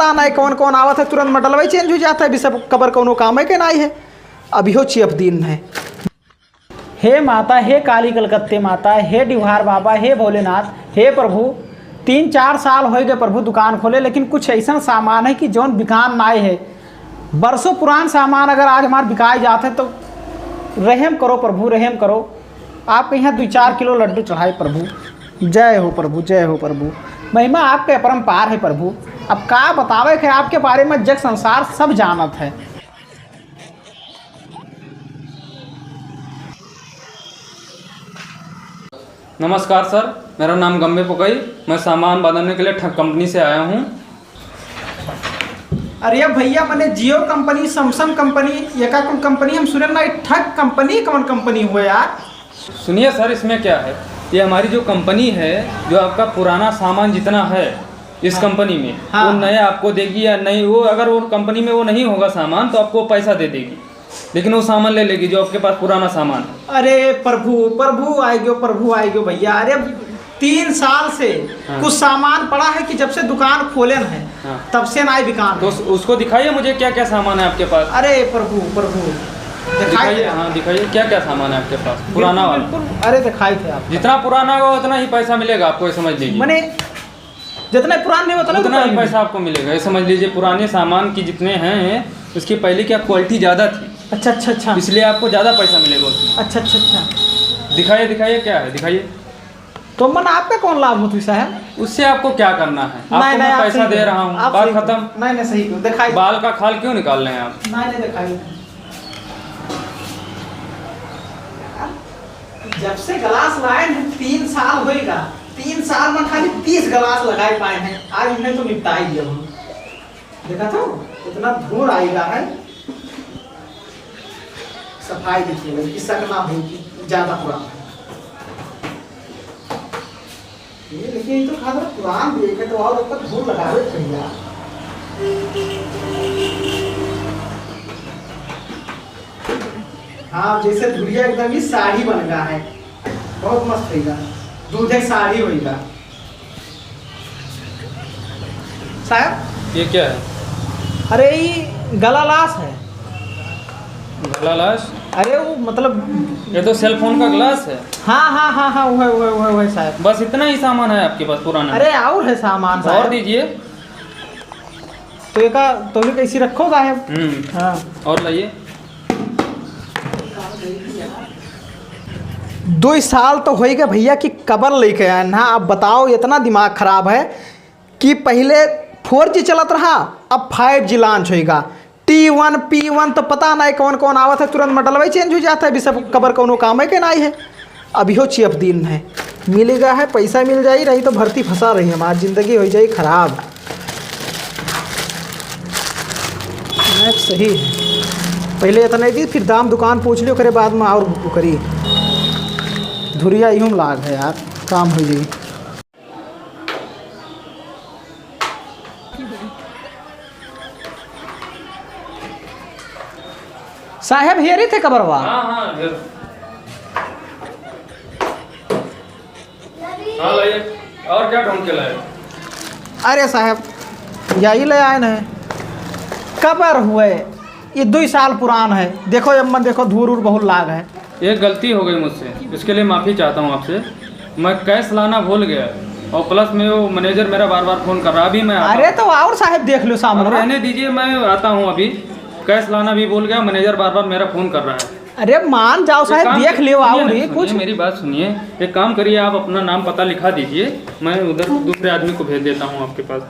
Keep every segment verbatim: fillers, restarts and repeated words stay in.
पता नाहीं कौन कौन आवत है, तुरंत मॉडलवा ही change हो जात है, अभी सब कबर कौनो काम है के नाहीं है, अभियो चियप दीन है। हे माता, हे काली कलकत्ते माता, हे डिवहार बाबा, हे भोलेनाथ, हे प्रभु, तीन चार साल होइ गए प्रभु दुकान खोले, लेकिन कुछ अइसन सामान है कि जौन बिकान नाहीं है। बरसों पुरान सामान अगर आज हमार बिकाए जात है तो रहम करो प्रभु, रहम करो। आपके यहाँ दुइ चार किलो लड्डू चढ़ाए प्रभु। जय हो प्रभु, जय हो प्रभु। महिमा आपके अपरंपार है प्रभु। अब का बतावे के आपके बारे में जग संसार सब जानत है। नमस्कार सर, मेरा नाम गम्बे पुकई, मैं सामान बदलने के लिए ठग कंपनी से आया हूँ। अरे भैया, मने Jio कंपनी, Samsung कंपनी, ये का कुल कंपनी हम सुने ना, ठग कंपनी कौन कंपनी हुआ यार? सुनिए सर, इसमें क्या है, ये हमारी जो कंपनी है, जो आपका पुराना सामान जितना है इस हाँ। कंपनी में, हाँ। वो नया आपको देगी या नहीं, वो अगर वो कंपनी में वो नहीं होगा सामान तो आपको पैसा दे देगी, लेकिन वो सामान ले लेगी जो आपके पास पुराना सामान है। अरे प्रभु, प्रभु आइ गयो, प्रभु आइ गयो भैया। अरे तीन साल से हाँ। कुछ सामान पड़ा है कि जब से दुकान खोले हैं हाँ। तब से ना बिकान तो है। उस, उसको दिखाइए मुझे क्या क्या सामान है आपके पास। अरे प्रभु, प्रभु, दिखाई दिखाइए, दे। हाँ दिखाइए क्या क्या सामान है आपके पास पुराना बिल्कुल, वाला। बिल्कुल। अरे दिखाई थे आप। जितना पुराना होगा उतना ही पैसा मिलेगा आपको, ये समझ लीजिए। मने जितना पुरान नहीं होता ना उतना ही उतना ही पैसा आपको मिलेगा। ये समझ लीजिए पुराने सामान की जितने हैं उसकी पहले क्या क्वालिटी ज़्यादा थी, अच्छा अच्छा अच्छा। इसलिए आपको ज़्यादा पैसा मिलेगा उसमें। अच्छा अच्छा अच्छा। दिखाइए दिखाइए क्या है, दिखाइए। तो मन आपका कौन लाभ होती साहब? उससे आपको क्या करना है? आपको नहीं, मैं आप पैसा सही दे कहो। रहा हूँ, आप बात सही कहो। खत्म। नहीं नहीं, सही कहो, दिखाई। बाल का खाल क्यों निकाल रहे हैं आप? नहीं नहीं, दिखाई। जब से ग्लास लाए हैं तीन साल होएगा, तीन साल में खाली तीस ग्लास लगाए पाए हैं, आज उन्हें तो निपटाई दिया हम। देखा था इतना धूल आएगा है। सफाई देखिए भाई, कि सक ना हो कि ज्यादा पुराना है। ये लेकिन ये तो खाली पुरान भी है तो और ऊपर धूल लगा रहे भैया। हाँ, जैसे धुरिया एकदम ही साड़ी बन गया है, बहुत मस्त होइगा, दूधे साड़ी होइगा। साहब, ये क्या है? अरे, ई गला लास है। गला लास? अरे, वो मतलब ये तो सेल फोन का ग्लास है। हाँ, हाँ, हाँ, हाँ, वह, वह, वह, वह, साहब। बस इतना ही सामान है आपके पास पुराना? अरे, और है सामान, और साहब। दीजिए। तो एका तोहरे कैसी रखो, साहब? हम्म। हाँ। और लाइए। दुइ साल तो होइगा भैया कि कबर लेके आए ना। अब बताओ, इतना दिमाग खराब है कि पहिले फोर जी चलत रहा, अब फाइव जी launch होइगा। टी वन, पी वन तो पता नाहीं कौन कौन आवत है, तुरंत मॉडलवा ही change हो जात है। अभी सब कबर कौनो काम है के नाहीं है, अभियो चियप दीन है। मिलेगा है, पैसा मिल जाई, नहीं तो भर्ती फंसा रही, हमार जिंदगी होइ जाई खराब। मैच सही है। पहिले इतना ही दी, फिर दाम दुकान पूछ लियो, ओकरे बाद में और करी। धुरिया इहूँ में लाग है यार, काम होइ जाई। साहेब, हेरी थे कबरवा? हाँ, हाँ, हेर। हाँ, लाइए। और क्या ढूंढ के लाए? अरे साहेब, यही ले आए न। कबर हुए, ये दुइ साल पुरान है। देखो, एम्मन देखो, धूर उर बहुत लाग है। एक गलती हो गई मुझसे, इसके लिए माफ़ी चाहता हूँ आपसे। मैं कैश लाना भूल गया और प्लस में वो मैनेजर मेरा बार बार फ़ोन कर रहा। अभी मैं आता हूँ। अरे तो और साहेब देख लो सामान। अब रहने दीजिए, मैं आता हूँ अभी। कैश लाना भी भूल गया, मैनेजर बार बार मेरा फ़ोन कर रहा है। अरे मान जाओ एक साहेब, काम देख कर-, लियो सुनिए और ना, ही सुनिए, कुछ। मेरी बात सुनिए। एक काम करिए, आप अपना नाम पता लिखा दीजिए, मैं उधर दूसरे आदमी को भेज देता हूँ आपके पास।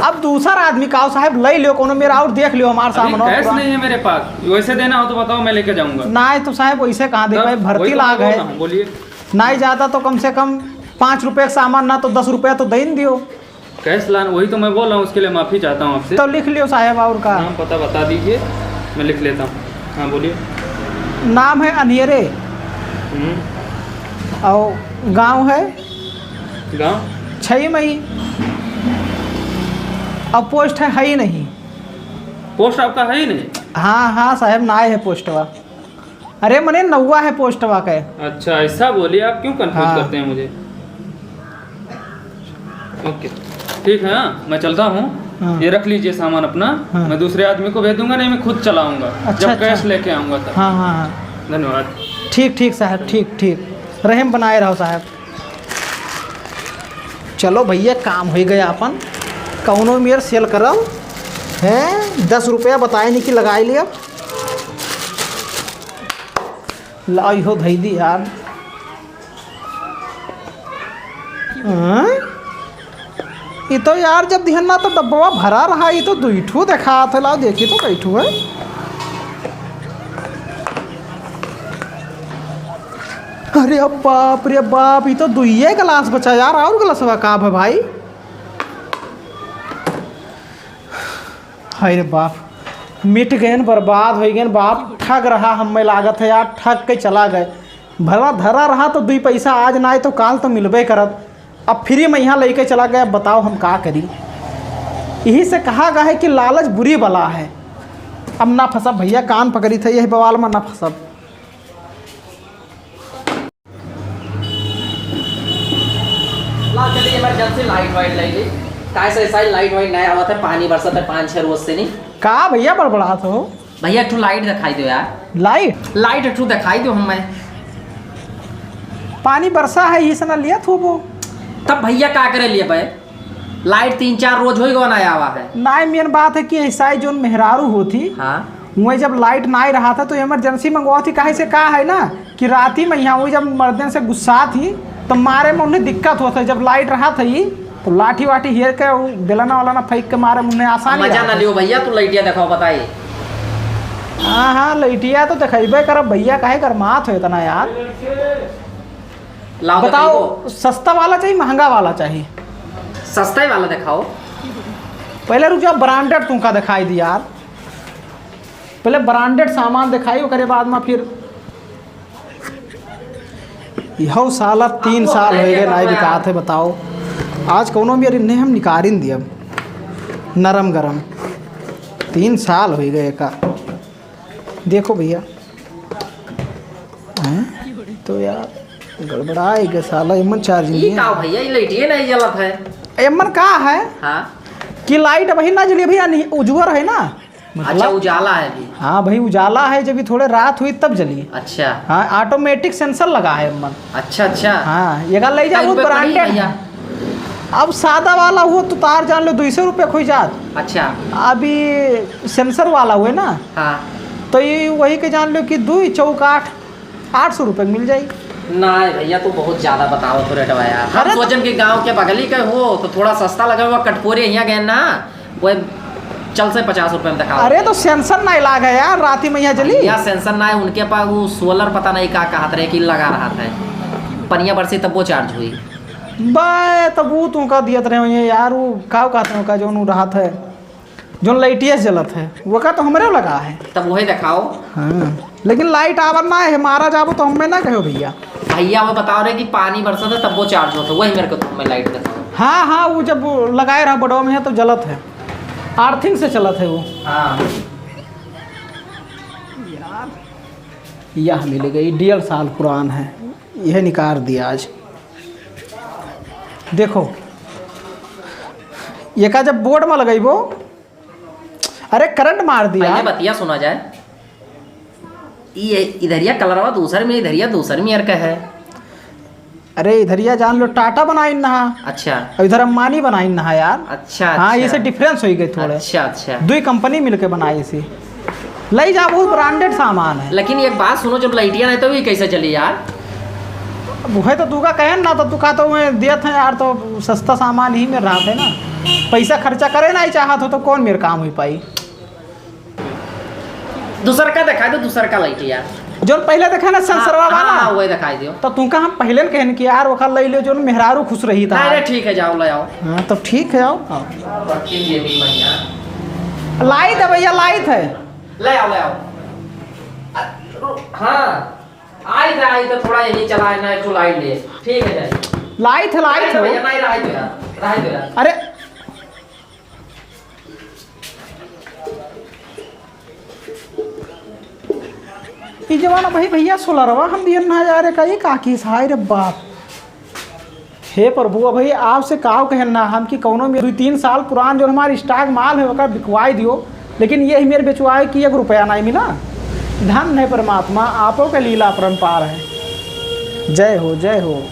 अब दूसर आदमी का साहेब लइ लियो कोनो मेरा और देख लियो हमार अभी सामान कैश पुरान। नहीं है मेरे पास, वैसे देना हो तो बताओ, मैं लेके जाऊंगा। नाहीं तो साहेब वैसे कहाँ दे तब पाए, भर्ती वही तो मैं लाग बोल है। रहा हूँ, बोलिए। नाहीं जाता तो कम से कम पाँच रुपये का सामान ना तो दस रुपये तो दे ही दियो। कैश लाना, वही तो मैं बोल रहा हूँ, उसके लिए माफ़ी चाहता हूँ आपसे। तो लिख लियो साहेब और का। नाम पता बता दीजिए, मैं लिख लेता हूँ। हाँ बोलिए। नाम है अनियरे। हम्म। और गांव है गांव? छई मई। अब पोस्ट है, है ही नहीं। पोस्ट आपका है ही नहीं? हाँ, हाँ साहेब, नाहीं है पोस्टवा। अरे मने नौवा है पोस्टवा के। अच्छा, ऐसा बोलिए, आप क्यों कंफ्यूज हाँ। करते हैं मुझे? ओके, ठीक है, हाँ, मैं चलता हूँ। हाँ। ये रख लीजिए सामान अपना, हाँ। मैं दूसरे आदमी को भेज दूंगा, नहीं मैं खुद चलाऊंगा, अच्छा, जब अच्छा। कैश लेके आऊंगा तब। हाँ, हाँ, हाँ। धन्यवाद। ठीक, ठीक साहब, ठीक, ठीक। रहम बनाए रहो साहब। चलो भइया, काम होइ गया अपन। कउनो मेर सेल करब, हैं? दस रुपया बताए नहीं कि लगाए लिया। लाओ, इहो धई दी यार। हाँ? ई तो यार, जब दिहन ना तो डब्बवा भरा रहा, ई तो दुई ठो देखात है। लाओ, देखी तो कई ठो है। अरे बाप रे बाप, ई तो दुइये गिलास बचा यार, और गिलासवा का है भाई? हाय रे बाप, मिट गएन, बर्बाद होइ गएन बाप। ठग रहा हमें लागत है यार, ठग के चला गए। भला धरा रहा तो दुई पैसा आज ना आए तो काल तो मिलबे करत। अब फ्री में यहाँ लेके चला गया, अब बताओ हम का करी? यही से कहा गया है कि लालच बुरी बला है। अब ना फंसब भइया, कान पकड़ी थे यही बवाल में ना फंसब। ला चली emergency light वाइट लइ ली। काहे से ऐसा ही light वाइट नहीं आवत है, पानी बरसत है पाँच छह रोज से नहीं। का भइया बड़बड़ात हो? भइया एक ठो light दिखाई दो यार। Light? Light एक ठो दिखाई दो हमें। पानी बरसा है, यही से ना लिया थो वो। तब भइया का करे लिए बे? Light तीन चार रोज होइ गवा ना आवा है। नाई, main बात है कि ऐसा ही जोन मेहरारू होती, हाँ। वही जब light नाई रहा था तो emergency मंगवा थी। काहे से का है ना कि राती में यहाँ वही जब मर्दन से गुस्सा थी तो मारे में उन्हें दिक्कत होता है। जब light रहा था ही तो लाठी वाठी हेर के उ बेलना वाला ना फेंक के मारे में उन्हें आसानी मजा रहत ना है। लियो भइया, तू लइटिया देखाओ बताई। हाँ, हाँ, लइटिया तो देखेबे करब भइया, काहे गरमात हो इतना यार? लाओ बताओ, बताइए। सस्ता वाला चाहिए, महंगा वाला चाहिए? सस्ता ही वाला दिखाओ। पहले रुक जाओ, branded तुमका दिखाई दी यार। पहले branded सामान दिखाई, ओकरे बाद में फिर। यहो साला तीन साल होइ गए, नाई बिकात है, बताओ। आज कउनो भी अरे नहीं हम निकारिन दिया, नरम गरम। तीन साल होइ गए का। देखो भइया, हैं? तो यार, गड़बड़ाए गए साला, एमन charging ई नहीं का है। भइया, ई लइटिए नहीं जलत है। एमन का है हाँ। कि light अभी ना जली, अभी नहीं, उजवर है ना, मतलब अच्छा, उजाला है अभी। हाँ भाई, उजाला है, जब भी थोड़े रात हुई तब जली। अच्छा। हाँ, automatic sensor लगा है एमन। अच्छा, अच्छा। हाँ, ये का ले जा, कई वो रुपए पड़ी branded भइया? है। अब सादा वाला हुआ तो तार जान लो दुई सौ रुपये खोई जात। अच्छा। अभी sensor वाला हुए ना, हाँ। तो ये वही के जान लो कि दुई चौक आठ, आठ सौ रुपये मिल जाई। नाई भइया, तू बहुत ज्यादा बताओ तो रेटवा यार। हम अरे तो सोचन कि गाँव के बगली के हो तो थोड़ा सस्ता लगे हुआ, कटपोरे यहाँ गए ना, वो चल से पचास रुपये में दिखाओ। अरे तो sensor नाई लाग है यार, राती में यहाँ जली। भइया sensor नाई, उनके पास वो solar पता नहीं का कहत रहे कि लगा रहा था, पनिया बरसी तब वो charge हुई। बे, तब वो तुमका दियत रहे होइए यार, वो का कहत रहे का जौन उ रहत है, जौन लइटिया से जलत है, वो का तो हमरे लगा है। तब वही दिखाओ। हाँ, लेकिन light आवर ना है, मारा जाबो तो हमें ना कहो भइया। भइया वो बताओ रहे कि पानी बरसत है तब वो charge होता है, वही मेरे को तो हमें light दिखाओ। हाँ, हाँ, वो जब वो लगाए रहा बड़वा में है तो जलत है, earthing से चलत है वो। हाँ। यार, यह मिल गई, डेढ़ साल पुरान है, यह निकाल दिया आज। देखो, ये का जब board में लगइबो, अरे करंट मार दिया। पहले बतिया सुना जाए। ये इधरिया कलरवा दूसर में, इधरिया दूसर में यार का है। अरे इधरिया जान लो टाटा बनाइन नहा। अच्छा। और इधर अंबानी बनाइन नहा यार। अच्छा, हाँ, अच्छा। इसे difference होइ गए थोड़े। अच्छा, अच्छा। दुई company मिलके बनाई इसे। लई जा, बहुत branded सामान है। लेकिन एक बात सुनो, जब लइटिया नहीं तो भी कैसे चली यार? अब वह तो तू का कहन ना, तो तू का तो मैं दियत है यार, तो सस्ता सामान ही में रहत है ना, पैसा खर्चा करे ना ही चाहत हो तो कौन मेरे काम हो पाई? दूसर का दिखाई दो, दूसर का लइटिया। जो पहले देखा ना, हाँ, संसरवा हाँ, वाला। हाँ, वही दिखाई दियो। तो तुमका हम पहले न कहन कि यार, ओका लई लियो, जो मेहरारू खुश रही था। नहीं, नहीं, ठीक है, जाओ, ले आओ। हाँ, तो ठीक है, आओ, आओ। रखी जेबी में यार। लाइत है भइया, लाइत है। ले आओ, ले आओ। अ, हाँ, आई था, आई तो थोड़ा यही चला है ना, एक ठो लाइट ले। ठीक है, जाइए। लाइत है, लाइत नहीं, है। भइया, नहीं, रहा दो यार, रहा दो यार। अरे, ई जवान भाई भइया सोलरवा हम दियन ना जा रे का, ये का की हाय रे बाप। हे प्रभु, अबही आपसे काव कहन ना हम कि कौनो में दुइ तीन साल पुरान जो हमार stock माल है, ओका बिकवाई दियो, लेकिन ये मेरे बेचवाए कि एक रुपया नाहीं मिला। धन है परमात्मा, आपो के लीला अपरंपार है। जय हो, जय हो।